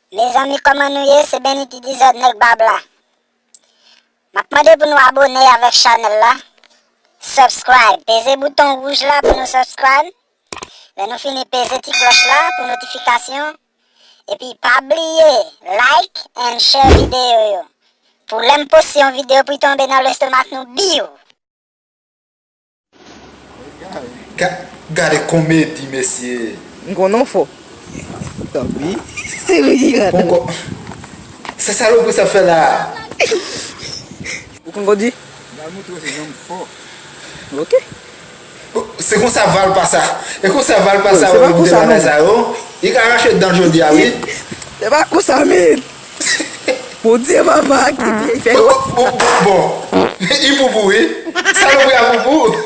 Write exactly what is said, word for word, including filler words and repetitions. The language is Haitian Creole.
Mezanmi, kòman nou ye? Se Benny ki dizòd nèg bab la. M ap mande pou nou abone avèk chanèl la. Subscribe. Peze bouton wouj la pou nou subscribe. Lè nou fini, peze ti klòch la pou notifikasyon. Epi pa bliye like and share videyo yo. Pou lè m poste yon videyo pou l tonbe nan lestomak nou, biw! Ga- Gade komedi, mesye. M konnen w fò. Tanpri. Se wi ki rate. Poko. Sa salopri sa fè la. Ou konn kò di? L al montre w se janm fò. Ok. Se konsa Val pasa. E konsa Val pasa Se pa ou konsa, bagay non. Sa yo. Li ka rache dan jodi a, wi. Se pa konsa, men. Bondye papa ki te fè w. Bon, bon, bon. Li poupou, wi. Salopri a poupou.